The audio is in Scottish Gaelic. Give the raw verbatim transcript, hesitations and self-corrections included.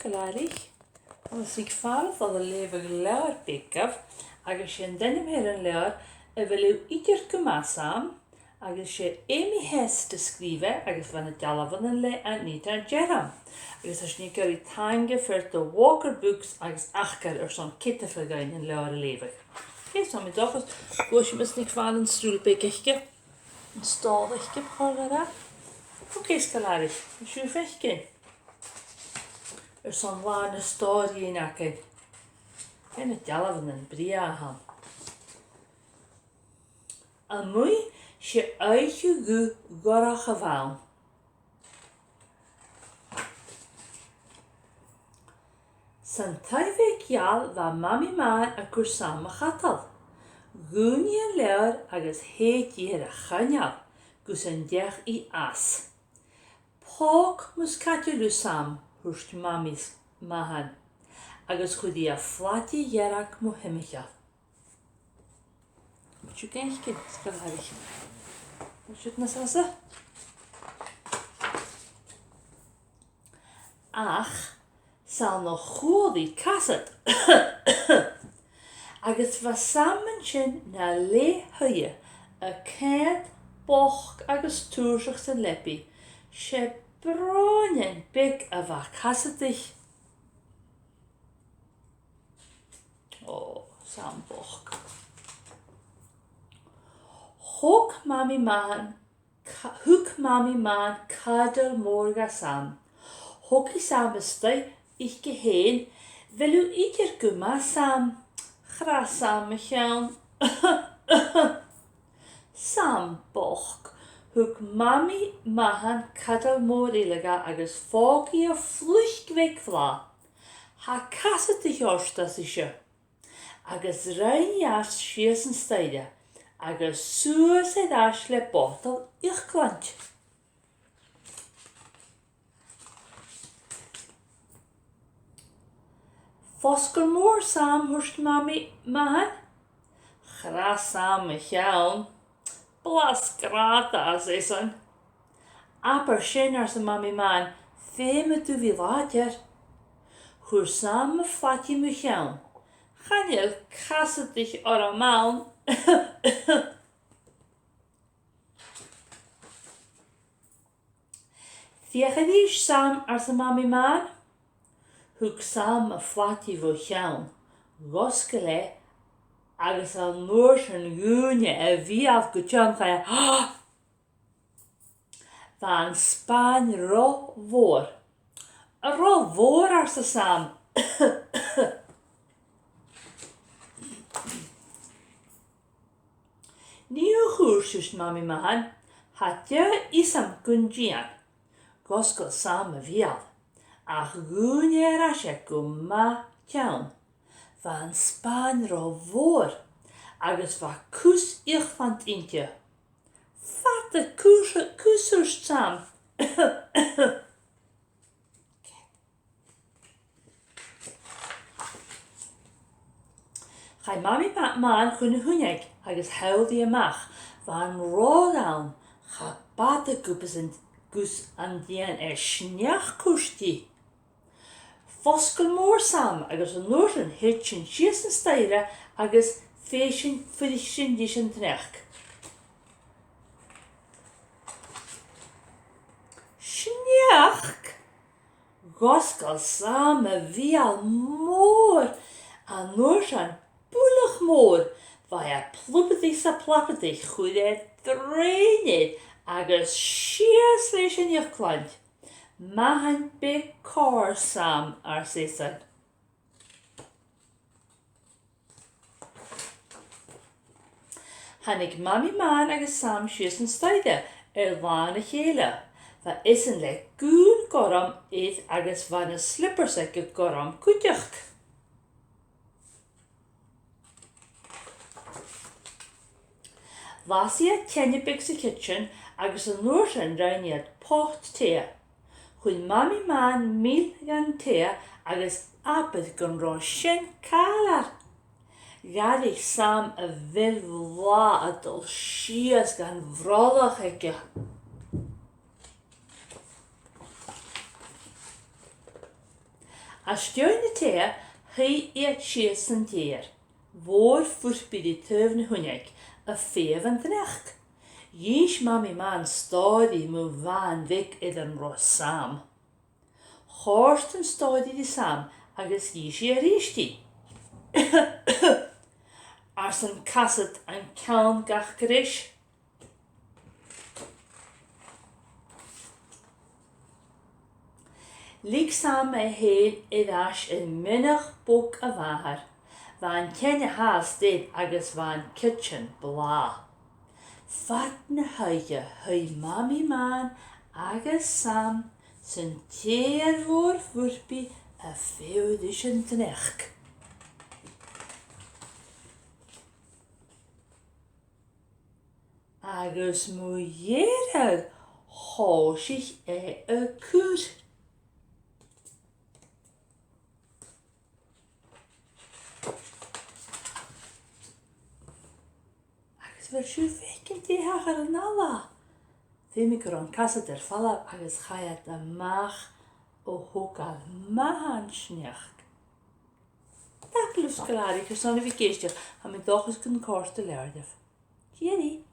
Sgoilearan, tha mise aig fàileadh a' leughadh leabhar beag dhuibh, agus 's e an t-ainm a th' air an leabhar A Bheil Thu Idir Gu Math, Sam? Agus 's e Amy Hest a sgrìobh e, agus bha na dealbhan ann le Anita Jerram. Agus tha sinn ag iarraidh taing fhaighinn do Walker Books agus Acair airson cead a thoirt dhuinn an leabhar a leughadh. Ceart, tha mi an dòchas gun tèid sinn a-steach dhan an strùil bheag aice, an stòl aice, bu chòir dhomh a ràdh. Ok, sgoilearan, an seo sibh fhèin. Airson Là na Stòiridhean againn. Tha na dealbhan brèagha ann. A-muigh, 's e oidhche dhubh dhorcha a bh' ann. San taigh bheag gheal bha Mamaidh Mathan a' cur Sam a chadal. Dhùin i an leabhar agus shèid i air a choinneal gus an deach i às. Pòg mus caidil thu, Sam, thuirt Mamaidh Mathan, agus chuir i a phlaide dhearg mu thimcheall. Seo agaibh, sgoilearan. Seo nas fhasa. Ach 's ann a chuala i casad. Agus bha Sam an sin na leth-shuidhe, a' coimhead bochd agus tùrsach san leabaidh. 'S e bròinean beag a bha casadaich. Ò, Sam bochd. Thog Mamaidh Mathan ca-, thug Mamaidh Mathan cadal mòr dha Sam. Thog i Sam a-staigh thuice fhèin. "A bheil thu idir gu math, Sam?" chràth Sam a cheann. Sam bochd. Thug Mamaidh Mathan cadal mòr eile dha agus phòg i a fliuch bheag bhlàth. "Tha casadaich ort," ars ise. Agus rinn i às sìos an staidhre, agus suas air ais le botal ìocshlaint. "Fosgail mòr, Sam," thuirt Mamaidh Mathan. Chrath Sam a cheann. "Blas grànda," ars esan. "Abair sin," arsa Mamaidh Mathan, "feumaidh tu bhith làidir." Chuir Sam a phlaide mu cheann. "Chan eil casadaich orm ann." "Feuch a-rithist, Sam," arsa Mamaidh Mathan. Thug Sam a phlaide bho cheann, dh'fhosgail e, agus an uair sin dhùin e a bheul gu tionndadh. Bha an spàin ro mhòr. "Ro mhòr," arsa Sam. "Nì thu chùis," thuirt Mamaidh Mathan, "tha deagh fhios agam gun dèan." Dh'fhosgail Sam a bheul, ach dhùin e air ais e gu math teann. Bha an spàin ro mhòr, agus bha cus ìocshlaint innte. "Fada cus, cus," thuirt Sam. Chaidh Mamaidh Ma-, Mathan chun na h-uinneig agus thadhail i a-mach. Bha an reothadh ann, cha b' fhada gus an, gus an dèan e sneachd-chuirt dhi. "Fosgail mòr, Sam," agus an uair sin thèid sinn sìos an staidhre agus fuirich sinn, fuirich sinn ris an t-sneachd. "Sneachd?" Dh'fhosgail Sam a bheul mòr. An uair sin buileach mòr. Bha e plubadaich 's a' plabadaich, chuir e drèin air agus sìos leis an ìocshlaint. "Mathain beag còir, Sam," ars esan. Thàinig Mamaidh Mathan agus Sam sìos an staidhre air làmhan a chèile. Bha esan le gùn gorm air agus bha na slippers aige gorm cuideachd. Lasaich iad teine beag sa chidsin agus an uair sin rinn iad pot-tì. Chuir Mamaidh Mathan mil dhan tì agus abair gun robh sin càilear. Dh'fhairich Sam a bheul bhlàth a' dol sìos dhan bhroilleach aige. Às dèidh na tì, shuidh iad sìos san t-sèithear mhòr phurpaidh ri taobh na h-uinneig, a' feitheamh an t-sneachd. Dh'inns Mamaidh Mathan stòiridh mu bhàn bheag air an robh Sam. Chòrd an stòiridh ri Sam agus dh'inns i a-rithist i. Ars an casad an ceann gach greis. Leig Sam e fhèin air ais air meanbh-bhog a mhàthar. Bha an teine fhathast air agus bha an cidsin blàth. Fad na h-oidhche shuidh Mamaidh Mathan agus Sam san t-sèithear mhòr phurpaidh a' feitheamh ris an t-sneachd. Agus mu dheireadh thòisich e a' cur. Agus a bheil sibh a' faicinn dè thachair an-dràsta? Feumaidh gun robh an casad air falbh agus chaidh iad a-mach a thogail mathan sneachd. Tapadh leibh sgoilearan airson a bhith ag èisteachd, tha mi an dòchas gun còrd an leabhar ribh. Tìoraidh.